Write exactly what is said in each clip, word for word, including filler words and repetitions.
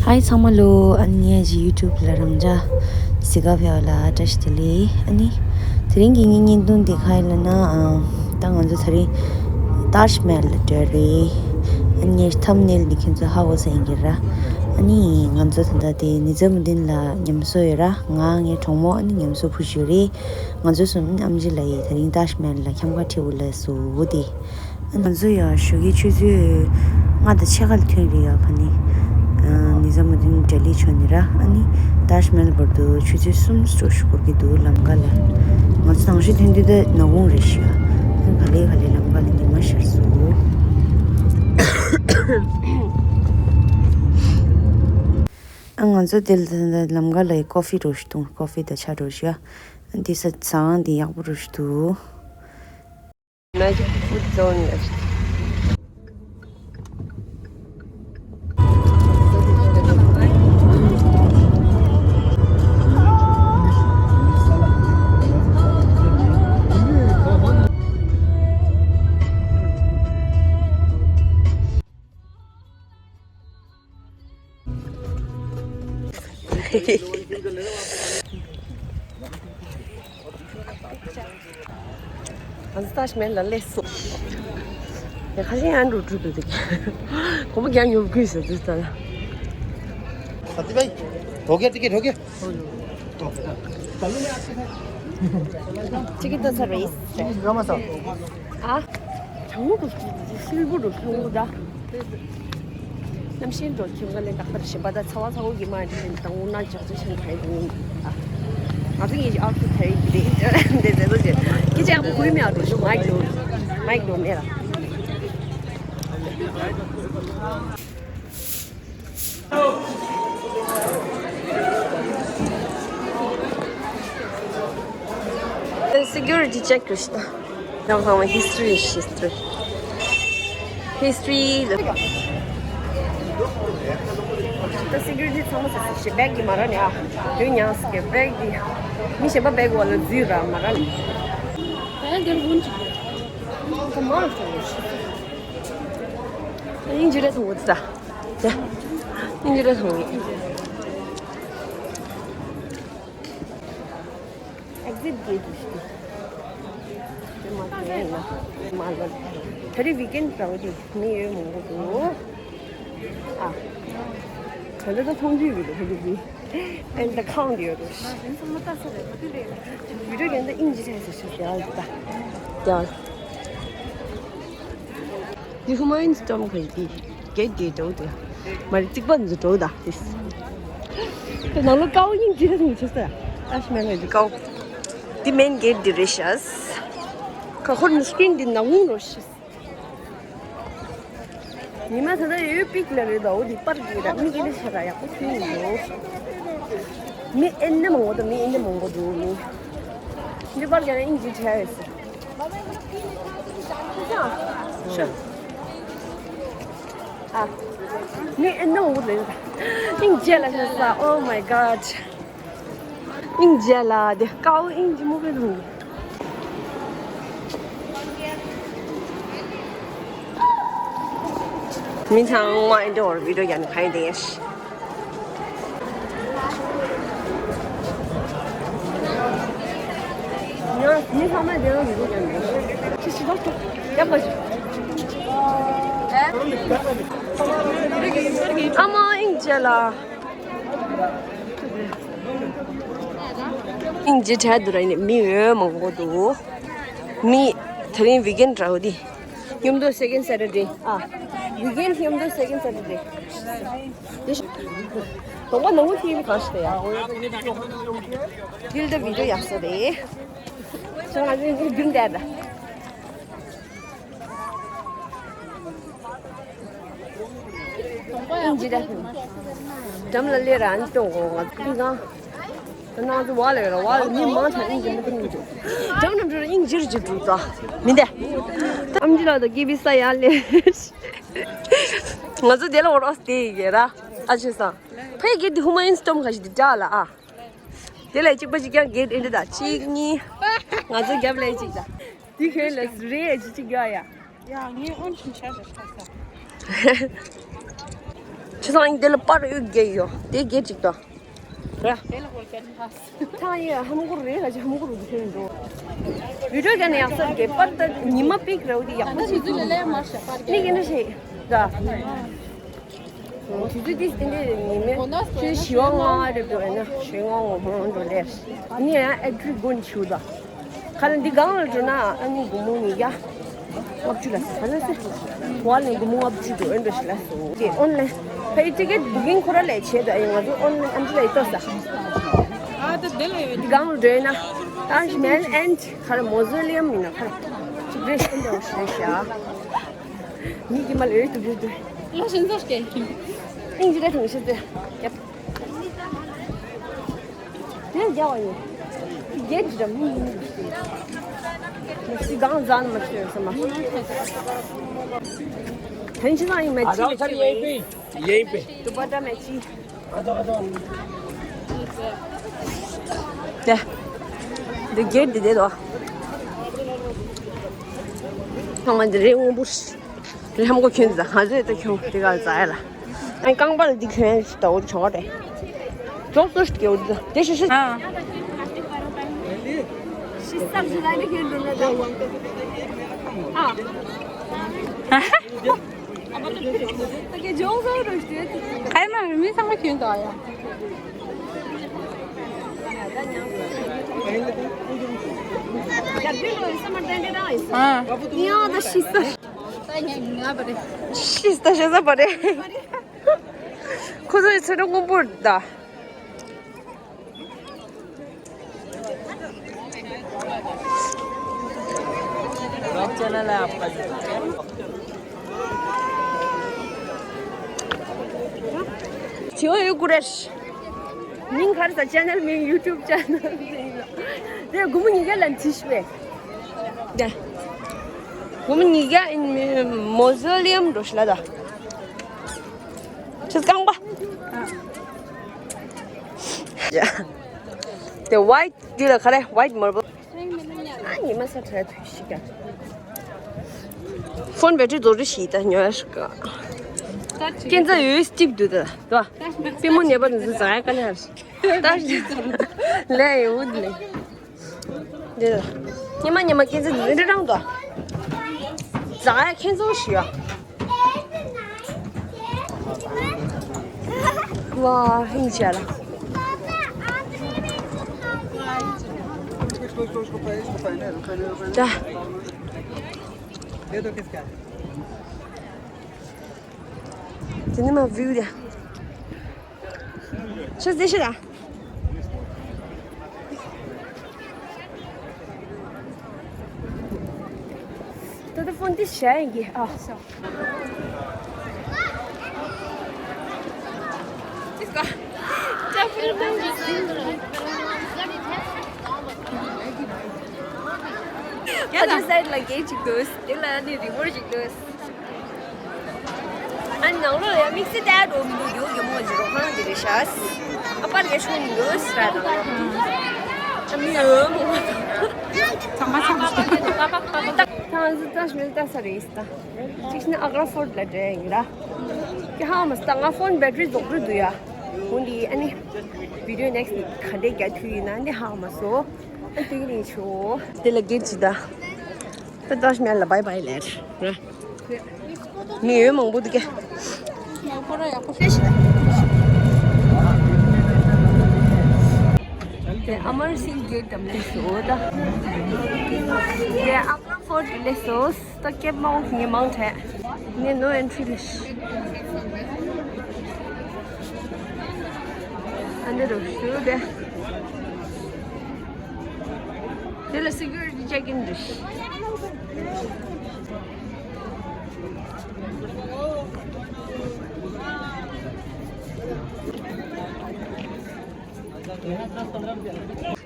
ཧའི་ཚང་མ་ལོ། ཨ་ནི་ངའི་ཡི་ཊུབ་ལ་རང་འཇགས་གཟིགས་ག་ཕེབས་པ་ལ་བཀྲ་ཤིས་བདེ་ལེགས། ཨ་ནི་དེ་རིང་གི་ངའི་བརྙན་ཐུང་དེ་ག་ཡིན་ལབ་ན། ཨ། ད་ང་ཚོ་དེ་རིང་ཏཱཇ་མ་ཧལ་ལ་འགྲོ་རེད། ཨ་ནི་ངའི་ཐམ་ནེལ་འདི་ཁྱེད་ཚོ་ཧ་གོ་ས་ཡིན་གྱི་ར། ཨ་ནི་ང་ཚོ་ད་ལྟ་དེ་ནི་ཛ་མུ་དིན་ལ་ཉམས་གསོ་ཡོད་ར། ང་ངའི་གྲོགས་མོ་ཨ་ནི་ཉམས་གསོ་ཕུལ་ཞུ་རེད། ང་ཚོ་གསུམ་ཨམ་ཆི་ལ་ཡི་དེ་རིང་ཏཱཇ་མ་ཧལ་ལ་འཁྱམ་ཁ་ཁྲིད་འོ་ལ་སུ་འོ་དེ། ང་ཚོ་ཡ་ཞོགས་ཀའི་ཆུ་ཚོད་ལྔ་དང་ཕྱེད་ཀ་ལ་ཐོན་རེད་ཡ། ཕ་ནི། ཨ། ནི་ཛ་མུ་དིན་ལྡི་ལི་ཕྱོགས་ནས་ར། ཨ་ནི་ཏཱཇ་མ་ཧལ་བར་དུ་ཆུ་ཚོད་གསུམ་སོ་ཞིག་འགོར་གྱི་འདུག་ལམ་ཁ་ལ། ང་ཚོ་ནང་ཆོས་ཐོན་དུས་ད་ནག་ཁུང་རེད་ཤག་ཨ་ནི་ག་ལེ་ག་ལེ་ལམ་ཁ་ལ་ཉི་མ་ཤར་སོང་། ཨ། ང་ཚོ་དེ་ལ་ད་ལམ་ཁ་ལ་ཀོ་ཧྥི་འདྲ་ཞིག་འཐུང་། ཀོ་ཧྥི་དང་ཇ་འདྲ་ཞིག་ཡ། ཨ། འདི་ས་ཟ་ཁང་འདི་ཡག་པོ་འདྲ་ཞིག་འདུག Magic Food Zone. ང་ཚོ་ཏཱཇ་མ་ཧལ་ལ་སླེབས་སོང་། ཡ། ཁ་ཤས་ཡང་འགྲོ་འགྲོ་འདུག་དེ། གོམ་པ་རྒྱག་མྱོང་དགོས་ཟེར་དུས་ཙམ་ལ། सती भाई, हो गया टिकट, हो गया? टिकट तो सर रईस। ड्रामा साहब। ཨ། གྲང་མོ་འདུག་སིལ་བུ་འདུག་ལྷུང་ད། གནམ་ཤིང་འགྲོ་ཁྱིམ་ག་ལེན་རྟག་པར་ཞིམ་པ་དང་ཚ་བ་ཚ་བོ་གི་མ་འདྲ་ཞིང་དང་འུ་ན་ཇག་ཇག་ཤིང་ཁ་ཡི་འདུག་ཨ། ང་ཚོ་ངེད་ཀྱི་ཨའུ་ཕི་ཊི་ཁ་ཡི་འདི་རེད། འདི་ཟེར་ཚོ་ཅེ་སྐད་ཆ་ཡག་པོ་གོ་ཡི་མེད་ཨ། འགྲོ་ཤོག་མ་ཡིག་འགྲོ། མ་ཡིག་འགྲོ་མེད་ལ། སི་ཀུ་རི་ཊི་ཅེག་རེད་ཤག་ད་ཚང་མ་ཧིས་ཊི་རི་ཧིས་ཊི་རི། ཧིས་ཊི་རི་ལ། ད་སི་ཀུ་རི་ཊི་ཚང་མ་ཟེར་ཞེ་བེག་གི་མ་ར་ནས་ཨ། དུས་ཉང་སི་ཀེ་བེག་གི། མི་གཞན་པ་བེག་བ་ལ་འཛུལ་ར་མ་ར་ནས། ད་ཡང་དེར་འོན་ཅིག་ད་མང་ལ་ཐོང་རེད་ཤག་ད་ཡིན་ཇི་རེད་ཐོང་གི་ད། ད་ཡིན་ཇི་རེད་ཐོང་གི། ཨེག་ཟིཊ་གེ་ཊི་ཞིག་དེ་མ་ཐོན་ན་མ་ལོན། ད་རེས་ཝིག་ཨེན་འདྲ་བོ་དེ་མི་ཡོད་མང་པོ་འདུག་ཨ། ད་ལྟ་ད་མཐོང་རྒྱུ་ཡོད་རེད། ད་རེས་ཨེན་ད་ཁའུན་ཊི་ཡོད་རེད། ཝི་ཌི་ཡོ་རྒན་ད་ཨིན་ཇི་ཆ་ས་ཤ་ཡ་ད། ཡ། འདི་ཧུ་མ་ཡུན་སི་ཊོམ་ག་ཡི་དེ། གེ་ཊི་དེ་འགྲོ་དེ། མ་རེད། རྩིག་པ་འཛུ་འགྲོ་ད་དེ། དེ་ནང་ལོ་ཀའོ་ཡིན་ཇི་རེད་མི་ཆེ་ས། ཨ་ཤི་མེན་ལ་འདི་ཀའོ། འདི་མེན་གེ་ཊི་འདི་རེད་ཤག་ཁ་ཁོར་ནི་སི་ཀི་རིན་འདི་ནག་མོ་རོ་ཤག་ཉི་མ་ད་ལྟ་ཡོད་པིག་ལ་རེད་ད། འོ་འདི་པར་གྱི་ར་མི་གི་ལ་ཤ་ར་ཡག་པོ་ཐུག་ཡོད། མི་ཨེན་ན་མང་པོ་ད། མི་ཨེན་ན་མང་པོ་འདུག་མི་འདི་པར་གྱི་ར་ཨིན་ཇི་བྲིས་ཡོད་ས། ཨ། ནི་ཨེ་ནོ་ཝུ་ལེན། ཨིང་ཇེ་ལ་ཤ་ས། Oh my God. ཨིང་ཇེ་ལ་དེ་ཀའོ་ཨིང་ཇི་མོ་གི་ལུང་། མི་ཚང་མ་ཨེ་འདྲ་བར་བི་ཌིའོ་ཡང་ཁ་ཡིན་དེ་ཡ་ཤི། ཨ་མ་ཨིང་ཇེ་ལ། ཨིང་ཇེ་བྲལ་དུ་ར་ནི་མི་འོས་མང་པོ་འདུག་མི་དེ་རིང་ཝིག་ཨེན་འདྲ་བོ་འདི། མཉམ་དུ་སེ་ཀེན་ཌ་སེ་ཊར་ཌེ། ཨ། ཝིག་ཨེན་མཉམ་དུ་སེ་ཀེན་ཌ་སེ་ཊར་ཌེ། དེ་ཤ། དོང་པ་ནང་མོ་ཐིག་གང་ཞིག་ཡ། དེ་ལ་ད་བི་ཌིའོ་ཡག་ས་རེད། ཤ་ང་ཚོ་རྒྱུན་བསྡད་ད། ཨིན་ཇི་ད། འགྲམ་ལ་སླེབས་ར་ཨ་ནི་གཏོང་གོ་ང་ཚོ་ཀི་གང་། ད་ནང་ཚོ་བ་ལ་ཡོད་ར་བ་ལ་མི་མང་ཐང་ཨིན་ཇི་མི་ཐུབ་མི་འདུག་འགྲམ་འགྲམ་འགྲམ་ཨིན་ཇི་རུ་ཅིག་འགྲོ་ད། མི་འདས། ཨམ་ཆི་ལགས་ད་ཀི་བི་ས་ཡ་ལེ། ང་ཚོ་དེ་ལ་འོ་རོགས་དེ་ཡི་གེ་ར། ཨ་ཆེ་ས། ཕའི་གེ་དི་ཧུ་མ་ཡུན་སི་ཊོམ་ག་ཞིག་དི་འདྲ་ལ་ཨ། དེ་ལ་གཅིག་པ་གཅིག་རྐྱང་གེ་ཊི་ཨེན་ཊི་ད་གཅིག་གཉིས། ང་ཚོ་རྒྱབ་ལ་གཅིག་ད། དེ་ཁྱོད་ལ་རེད་གཅིག་གཅིག་རྒྱག་ཡ། ཡ་ངས་ཨོན་ཆུང་ཆ་ཞིག་ཆགས་ས། ཁྱེད་ཚང་འདི་ལ་པར་ཡོད་རྒྱ་ཡོད་དེ་རྒྱ་གཅིག་དང་། ར། ཐང་ཡ་ཧམ་གོ་རེ་ལ་ཧམ་གོ་རུ་ཁྱོད་འགྲོ། བི་ཌིའོ་རྒྱ་ནས་ཡག་ས་རྒྱ་པར་ད་ཉི་མ་པིག་རེ་བ་དེ་ཡག་པོ་ཞིག་འདུག་ནི་ག་འདྲ་ཞིག་ད། དུས་ཚོད་དེ་དེ་འདྲ་ཉི་མ་ཁྱོད་བཞི་བ་ལྔ་བ་རེ་འགྲོ་ཡ་ན་ཞོལ་ངོ་ངོ་མོ་འགྲོ་ལེ། ནི་ཡང་ཨེ་ཁྲི་དགོན་ཆུ་ད། ཁ་ལ་འདི་སྒང་ལ་འགྲོ་ན་ཨ་ནི་སྒོར་མོ་ཉིས་བརྒྱ་ལྔ་བཅུ་ལ་ཟེར་ཁ་ལ་ཟེར། བ་ལ་སྒོར་མོ་ལྔ་བཅུ་འགྲོ་ཨེ་འགྲོ་ཞིག་ལ་སོ། དེ་ཨོན་ལན་ཕའི་ཊི་ཀེ་ཊི་བུ་ཀིང་ཁོ་ར་ལས་བྱེད་དོ། ཨ་ཡ་ང་ཚོ་ཨོན་ལན་ཨན་ཏི་ལ་ཡི་ཏོ་ས། ཨ་ད་དེ་ལ་ཡོད། འདི་སྒང་ལ་འགྲོ་ན་ཏཱཇ་མ་ཧལ་ཨེན་ཁ་ལ་མོ་ཟོ་ལི་ཡམ་ཡིན་ན་ཁ་ལ་ཅིག་རེ་ཤན་དེ་འོ་ཤེ་ཤ། མི་གི་མ་ལ་ཡོད་དུ་བུ་དུ། ལ་ཤན་ཟོ་ཤེ་ཁྱིམ། ཨིན་ཇི་ལ་ཐང་ཤེ་ཟེ། ཡབ། དེ་རྒྱ་བ་ཡིན། རྒྱ་ཇི་ར་མི་ཡིན་ཟེ། མ་སི་གང་ཟ་ན་མ་ཤེས་ས་མ། ཐན་ཆི་ན་ཡིན་མ་ཅི་མ་ཅི་མ་ཡིན། ཡེ་པེ། དུ་པ་ཏ་མེ་ཅི། དེ། འདི་གེ་ཊི་འདི་དེ་དོ། ཚང་མ་འདི་རེ་སྔོན་པོ། རེ་ཧམ་གོ་ཁྱོད་འདི་ང་ཚོས་ད་ཁྱོད་འདི་ག་ཟ་ཡ་ལ། ཨ་རྐང་པ་ལ་འདི་ཁྱོད་ད་འོ་ཆོག་རེད། ཅོག་ཙོ་ཞིག་གེ་འོ་འདི་དེ་ཤི་ཤི། ཨ། ཤི་ས་ཞི་ལ་འདི་ཁྱོད་འདི་ལ་ད། ཨ། ཁ་ཡ་མ་མི་ཚང་མ་ཁྱོད་འདུག་ཡ། ཡང་ད་ཤི་ས། ཤི་ས་ཤི་ས་པ་རེད། ཁོ་ཚོ་ཡི་ཚེ་རིང་སྔོན་པོ་ད། ཆེ་བ་ཡོད་ཀུ་རེ་ཤ། མིང་ག་རེ་ཟ། ཅེ་ནལ་མིང་ཡུ་ཊུབ་ཅེ་ནལ་མིང་ལ། དེ་སྒོར་མོ་ཉིས་བརྒྱ་ལ་འཐིས་པས། དེ། སྒོར་མོ་ཉིས་བརྒྱ་ཨིན་མོ་ཟོ་ལི་ཡམ་འགྲོ་ཤི་ལ་ད། ཁྱེད་རྐང་པ། ཡ། དེ་ཝའིཊ་འདི་ལ་ག་རེ་ཝའིཊ་མར་བལ། ཨ་ཉི་མ་ས་ཁྲ་ཐུག་ཤི་ཀ། ཕོན་བེ་ཊི་རི་རྫོགས་རི་ཤི་ད་ཉོ་ཡ་ཤི་ཀ། ཁྱེད་ཚ་ཡོད་སྟིབ་འདུག་ད་དོ། པི་མོ་ཉེ་པ་འདི་ཚོ་ཛ་ཡ་ཀ་ལ་ཡ་ཤི། ད་ཤི་ལེ་ཡོད་ལེ། འདི་ལ། ཉི་མ་ཉི་མ་སྐྱེ་ཚེ་འདི་འདྲ་རང་དོ། ཛ་ཡ་ཁྱེད་ཚོ་ཤི་ཡ། ཝ་ཧིང་ཆ་ལ། ད། དེ་ནི་མ་བིའུ་རེད། ཤ་ཟེ་ཤི་ར། ད་ལྟ་ཕོན་འདི་བཞག་ཡིན་གྱི་ཨ། ཡ་ད་སའིཌ་ལ་གེ་ཅིག་འདུག་དེ་ལ་ནི་རི་བོར་ཅིག་འདུག་ཨ་ནི་ནང་ལོགས་ལ་ཡ་དམིགས་བསལ་ལྟ་འགྲོ་མི་འདུག་ཡོད་ཡོད་མོ་ཅིག་རོ་ཁང་འདི་རེད་ཤག་ཨ་ཕར་ཡ་ཆུང་མི་འདུག་ཟེར་ར་དང་། ཨ་མི་ཡོད་མོ། ཚང་མ་ཚང་མ་ཚང་མ་ཚང་མ་ལྟ་ས་རེད་ད། གཅིག་ནི་ཨག་ར་ཕོར་ཊི་ལ་འགྲོ་ཡིན་ར། ཀྱི་ཧ་མ་སྟ་ང་ཕོན་བེ་ཊི་རི་རྫོགས་རི་འདུག་ཡ། འོ་འདི་ཨ་ནི་བི་ཌིའོ་ནེག་སི་ག་འདྲས་རྒྱག་ཐུབ་ཡིན་ན་འདི་ཧ་མ་སོ། ཨ་དེ་གི་རིང་ཆོ། དེ་ལ་སྒེར་གྱི་ད། ད་ཏཱཇ་མ་ཧལ་ལ་བྷའི་བྷའི་ལབ་ར། མི་ཡོད་མང་པོ་འདུག་གས། དེ་ཨ་མར་སིང་གེ་ཊི་དམ་དེ་སོ་ད། དེ་ཨག་ར་ཕོར་ཊི་ལེ་སོ། ད་ཀེབ་མང་ངེ་མང་ཐལ། ངས་ནོ་ཨེན་ཊི་རི་ལས། ཨ་འདི་རུ་ཞུ་དེ། དེ་ལ་སི་ཀུ་རི་ཊི་ཅེག་ཨིན་རེད།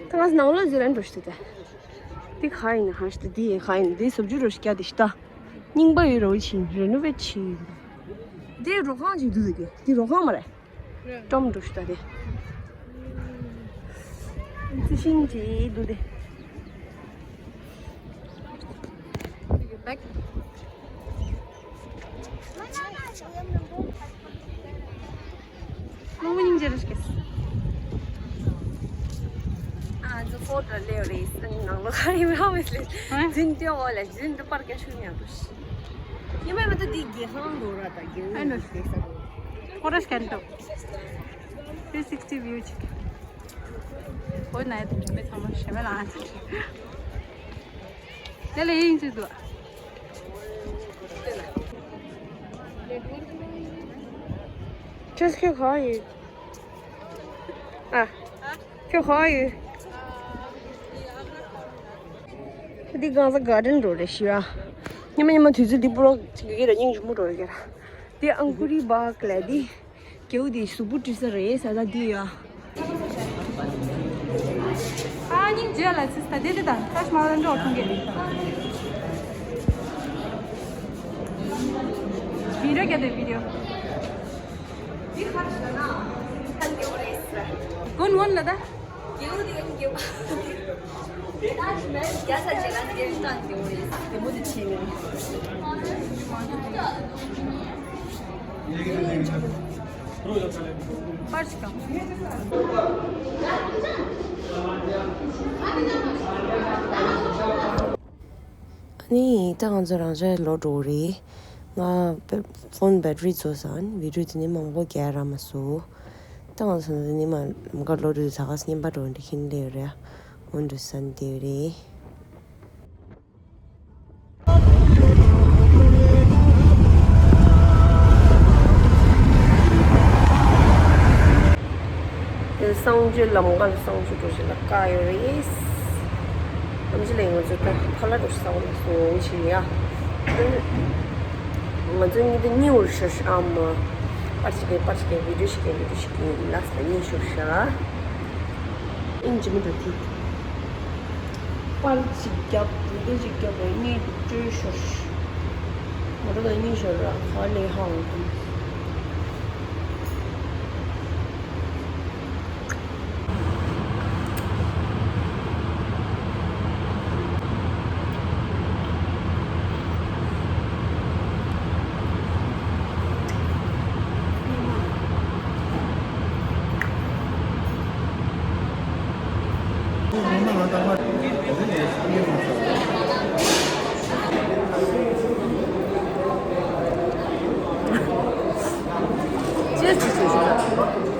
ད་ང་ནང་ལོགས་ཟི་ལན་འགྲོ་ཤི་དེ། འདི་ག་ཡིན་ཧ་ཤི་ད། འདི་ག་ཡིན། འདི་སུབ་ཇུ་རོ་ཤི་ཀྱ་དེ་ཤི་ད། རྙིང་པ་ཡོད་རོ་ཆི་རེ་ནོ་ཝེ་ཊི་ཆི་ཡོད། འདི་རོ་ཁང་ཅིག་འདུག་དེ་གི། འདི་རོ་ཁང་མ་རེད། ཀྲོམ་འགྲོ་ཤི་ད་དེ། ཚི་ཤིང་ཅིག་འདུག་དེ། Back. ཇེ་རེ་སྐྱེས། ཨ་ཛུ་ཕོ་ཏོ་ལེ་རེས་ནང་ལོ་ཁ་ཡིན་ར་མེད་ལེ། ཨ། འཛིན་ཏེ་འོ་ལེ་འཛིན་ཏེ་པར་ཀ་ཆུ་ཉག་ཏུ་ཤི། ཉི་མ་མ་ཏོ་འདི་དགེ་ཁང་འགྲོ་ར་ད་དགེ་ཨ་ནོ། འོ་ཤི་ས་འགྲོ། ཕོ་ཏོ་སི་ཀེན་ཏོ། ཐི་རི་སིག་སི་ཊི་བིའུ་ཅིག་འོ་ན་ཡ་དེ་མི་ཚང་མ་ཞེ་མེད་ལ་ཨ་ཅིག་ལེ་ལེ་ཡིན་ཅིག་འདུག་ཁྱོད་ཁྱོད་གང་ཡིན། ཨ། ཁྱོད་གང་ཡིན། འདི་གང་ས་ག་ཌེན་འགྲོ་རེད་ཤི་ཡ། ཉི་མ་ཉི་མ་དུས་ཚོད་འདི་པུ་རོག་ཅིག་གི་ར་སྙིང་རྗེ་མོ་འགྲོ་རེད་ཀྱ་ར། འདི་ཨང་ཀུ་རི་བག་ལ་འདི། རྒྱའུ་དེ་གཟུགས་པོ་བཀྲུས་ས་རེད་ཟ་ད་དུས་ཡ། ཨ་སྙིང་རྗེ་ལ་ཚིག་ད་དེ་དེ་དང་ཏཱཇ་མ་ཧལ་འགྲོ་ཐུང་གི། བི་ཌིའོ་རྒྱབ་དེ་བི་ཌིའོ། གོན་གོན་ལ་ད། རྒྱལ་པོ་དེ་རྒྱལ་པོ། རྒྱལ་ས་ཆེ་ན་རྒྱལ་སྟངས་རྒྱལ་པོ་རེད། རྒྱལ་པོ་དེ་ཆེ་ནས། པར་ཞིག་དང་། ཨ་ནི་ད་ང་ཚོ་རང་འཇགས་ལོག་འགྲོ་གི་རེད། ང་ཕོན་བེ་ཊི་རི་རྫོགས་སོང་། བི་ཌིའོ་དེ་ནས་མང་པོ་རྒྱག་རག་མ་སོང་། ད་ང་ཚོ་འདི་ནས་མར་ལམ་ཁ་ལོག་འགྲོ་དུས་ད་ག་སེ་བརྙན་པར་འགྲོ་འདི་ཁྱེར་སླེབས་ཡོད་རེད། འོ་འགྲོ་ས་འདི་རེད། གསང་སྤྱོད་ལམ་ཁ་ལ་གསང་སྤྱོད་འགྲོ་བཞིན་ལ་བཀག་ཡོད་རེད། ཨམ་ཆི་ལགས་ང་ཚོ་ད་ཁ་ལག་འགྲོ་ས་འོང་སོང་ཆི་ཡ། ང་ཚོ་གཉིས་ད་གཉིས་འུར་ཤོར་ཤོར་ཨ་མ། པར་ཞིག་གི་པར་ཞིག་གི་བི་ཌིའོ་ཞིག་གི་བི་ཌིའོ་ཞིག་གི་ལགས་ལ་གཉིས་ཤོར་ཤག་ཨིན་ཇི་མི་འགྲོ་ཐིག་པར་ཅིག་རྒྱབ་དེ་འདྲ་ཅིག་རྒྱབ་པའི་གནས་དུ་བཀྲོལ་ཤོར། ང་རང་དང་གཉིས་ཤོར་ར་ཧ་ལས་ཧ་འོང་དུས། ཅེས་ཅེས་ཅེས་ཅེས།